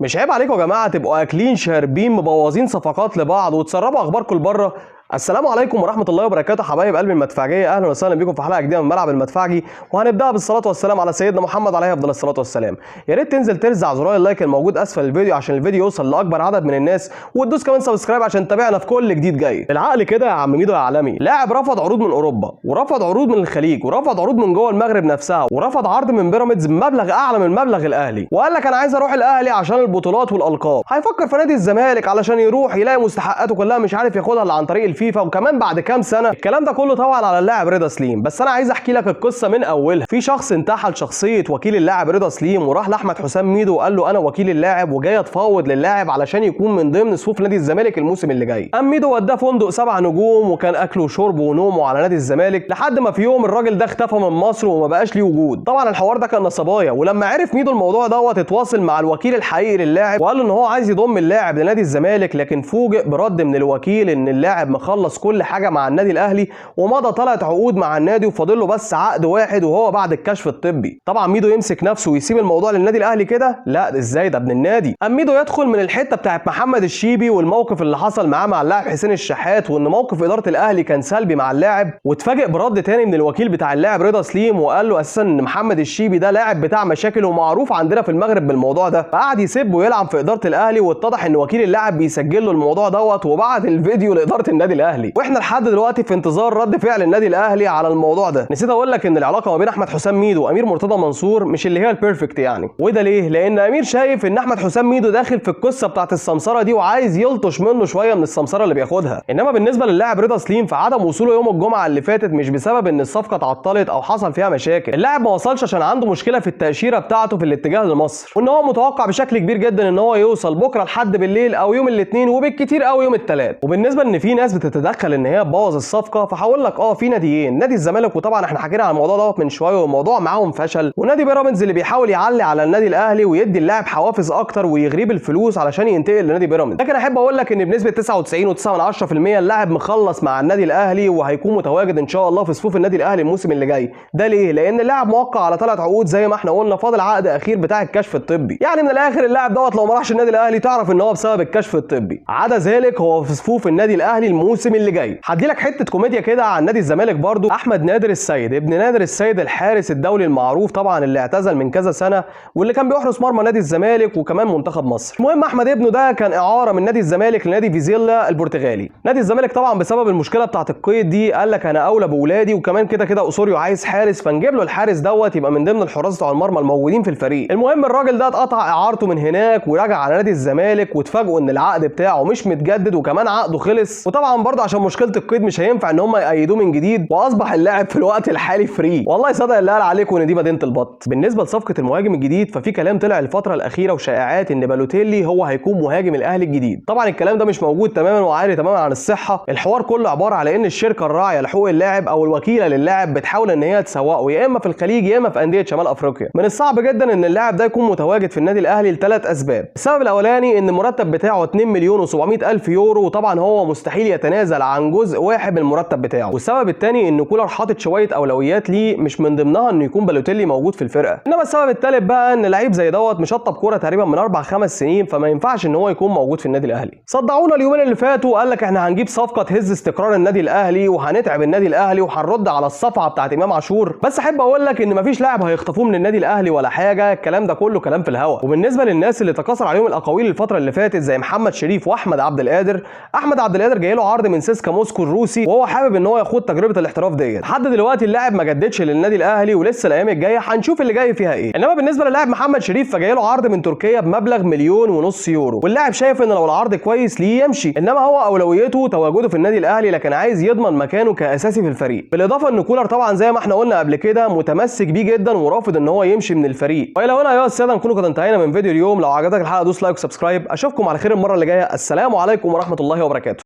مش عيب عليكم يا جماعة تبقوا اكلين شاربين مبوظين صفقات لبعض وتسربوا اخباركم لبره؟ السلام عليكم ورحمة الله وبركاته حبايب قلبي المدفعجيه، اهلا وسهلا بكم في حلقة جديدة من ملعب المدفعجي، وهنبداها بالصلاة والسلام على سيدنا محمد عليه افضل الصلاة والسلام. يا ريت تنزل ترزع زرار ال like الموجود اسفل الفيديو عشان الفيديو يوصل لاكبر عدد من الناس، وتدوس كمان subscribe عشان تتابعنا في كل جديد جاي. بالعقل كده يا عم ميدو يا عالمي، لاعب رفض عروض من اوروبا، ورفض عروض من الخليج، ورفض عروض من جوه المغرب نفسها، ورفض عرض من بيراميدز بمبلغ اعلى من مبلغ الاهلي، وقال لك انا عايز اروح الاهلي عشان البطولات والالقاب. هيفكر في نادي الزمالك علشان يروح يلاقي مستحقاته كلها مش عارف ياخدها الا عن طريق الفيفا، وكمان بعد كام سنة. الكلام ده كله طبعا على اللاعب رضا سليم، بس انا عايز احكي لك القصة من اولها. في شخص انتحل شخصية وكيل اللاعب رضا سليم وراح لاحمد حسام ميدو وقال له انا وكيل اللاعب وجاي اتفاوض للاعب علشان يكون من ضمن صفوف نادي الزمالك الموسم اللي جاي. قام ميدو وداه فندق 7 نجوم وكان اكله وشربه ونومه على نادي الزمالك، لحد ما في يوم الراجل ده اختفى من مصر وما بقاش ليه وجود. طبعا الحوار ده كان نصبايا، ولما عرف ميدو الموضوع دوت اتواصل مع الوكيل الحقيقي للاعب وقال له ان هو عايز يضم اللاعب لنادي الزمالك، لكن فوجئ برد من الوكيل ان اللاعب مخلص كل حاجة مع النادي الاهلي ومضى 3 عقود مع النادي وفاضل له بس عقد واحد وهو بعد الكشف الطبي. طبعا ميدو يمسك نفسه ويسيب الموضوع للنادي الاهلي كده؟ لا ازاي، ده ابن النادي. قام ميدو يدخل من الحتة بتاعت محمد الشيبي والموقف اللي حصل معاه مع اللاعب حسين الشحات، وان موقف ادارة الاهلي كان سلبي مع اللاعب، واتفاجئ برد تاني من الوكيل بتاع اللاعب رضا سليم وقال له اساسا ان محمد الشيبي ده لاعب بتاع مشاكل ومعروف عندنا في المغرب بالموضوع ده. فقعد يسب ويلعب في ادارة الاهلي، واتضح ان وكيل اللاعب بيسجل له الموضوع دوت وبعت الفيديو لادارة النادي الاهلي. واحنا لحد دلوقتي في انتظار رد فعل النادي الاهلي على الموضوع ده. نسيت اقول لك ان العلاقة ما بين احمد حسام ميدو وامير مرتضى منصور مش اللي هي ال perfect يعني، وده ليه؟ لان امير شايف ان احمد حسام ميدو داخل في القصة بتاعت السمسره دي وعايز يلطش منه شوية من السمسره اللي بياخدها. انما بالنسبة للاعب رضا سليم فعدم وصوله يوم الجمعة اللي فاتت مش بسبب ان الصفقة اتعطلت او حصل فيها مشاكل، اللاعب ما وصلش عشان عنده مشكلة في التاشيره بتاعته في الاتجاه لمصر، وان هو متوقع بشكل كبير جدا ان هو يوصل بكره لحد بالليل او يوم الاثنين وبالكتير قوي يوم الثلاث. وبالنسبة ان في ناس بتتدخل ان هي تبوظ الصفقة، فهقول لك في ناديين، نادي الزمالك وطبعا احنا حكينا على الموضوع دوت من شوية والموضوع معاهم فشل، ونادي بيراميدز اللي بيحاول يعلي على النادي الاهلي ويدي اللاعب حوافز اكتر ويغريه بالفلوس علشان ينتقل لنادي بيراميدز. لكن احب اقول لك ان بنسبة 99.9% اللاعب مخلص مع النادي الاهلي وهيكون متواجد ان شاء الله في صفوف النادي الاهلي الموسم اللي جاي. ده ليه؟ لان اللاعب موقع على 3 عقود زي ما احنا قلنا، فاضل عقد اخير بتاع الكشف الطبي. يعني من الاخر اللاعب دوت لو ما راحش النادي الاهلي تعرف ان هو بسبب الكشف الطبي، عدا ذلك هو في صفوف النادي الاهلي الموسم اللي جاي. هدي لك حتة كوميديا كده عن نادي الزمالك برضو. احمد نادر السيد، ابن نادر السيد الحارس الدولي المعروف طبعا اللي اعتزل من كذا سنة واللي كان بيحرس مرمى نادي الزمالك وكمان منتخب مصر. المهم احمد ابنه ده كان اعاره من نادي الزمالك لنادي فيزيلا البرتغالي. نادي الزمالك طبعا بسبب المشكلة بتاعه القيد دي قال لك انا اولى باولادي، وكمان كده كده اوسوريو عايز حارس فنجيب له الحارس دوت يبقى من ضمن الحراس بتوع المرمى الموجودين في الفريق. المهم الراجل ده اتقطع اعارته من هناك ورجع على نادي الزمالك، واتفاجئوا ان العقد بتاعه مش متجدد وكمان عقده خلص، وطبعا برضه عشان مشكلة القيد مش هينفع ان هم يقيدوه من جديد، واصبح اللاعب في الوقت الحالي free. والله صدق اللي قال عليكم ان دي مدينة البط. بالنسبة لصفقه المهاجم الجديد ففي كلام طلع الفترة الاخيرة وشائعات ان بالوتيلي هو هيكون مهاجم الاهلي الجديد. طبعا الكلام ده مش موجود تماما وعاري تماما عن الصحة. الحوار كله عبارة على ان الشركة الراعيه لحقوق اللاعب او الوكيله للاعب بتحاول ان هي تسوقه يا اما في الخليج يا اما في اندية شمال افريقيا. من الصعب جدا ان اللاعب ده يكون متواجد في النادي الاهلي لثلاث اسباب. السبب الاولاني ان المرتب بتاعه 2,700,000 يورو، وطبعا هو مستحيل يتنازل عن جزء واحد من المرتب بتاعه. والسبب الثاني ان كولر حاطط شوية اولويات ليه مش من ضمنها انه يكون بالوتيلي موجود في الفرقة. انما السبب الثالث بقى ان لعيب زي دوت مشطب كورة تقريبا من 4-5 سنين، فما ينفعش ان هو يكون موجود في النادي الاهلي. صدعونا اليومين اللي فاتوا وقال لك احنا هنجيب صفقة تهز استقرار النادي الاهلي وهنتعب النادي الاهلي وهنرد على الصفعه بتاعت امام عاشور. بس احب اقول لك ان مفيش لاعب هيخطفوه من النادي الاهلي ولا حاجة، الكلام ده كله كلام في الهوا. وبالنسبة للناس اللي تكاثر عليهم الاقاويل الفترة اللي فاتت زي محمد شريف واحمد عبد القادر، احمد عبد القادر جاي له عرض من سيسكا موسكو الروسي وهو حابب ان هو يخوض تجربه الاحتراف ديت. لحد دلوقتي اللاعب ما جددش للنادي الاهلي ولسه الايام الجاية هنشوف اللي جاي فيها ايه. انما بالنسبة للاعب محمد شريف فجاي له عرض من تركيا بمبلغ 1.5 مليون يورو، واللاعب شايف ان لو العرض كويس ليه يمشي، انما هو اولويته تواجده في النادي الاهلي لكن عايز يضمن مكانه كاساسي في الفريق. بالاضافة ان كولر طبعا زي ما احنا قلنا قبل كده متمسك بيه جدا ورافض ان هو يمشي من الفريق. والى هنا ايها السادة نكون قد انتهينا من فيديو اليوم. لو عجبتك الحلقة دوس like و subscribe. اشوفكم على خير المرة اللي جاية. السلام عليكم ورحمة الله وبركاته.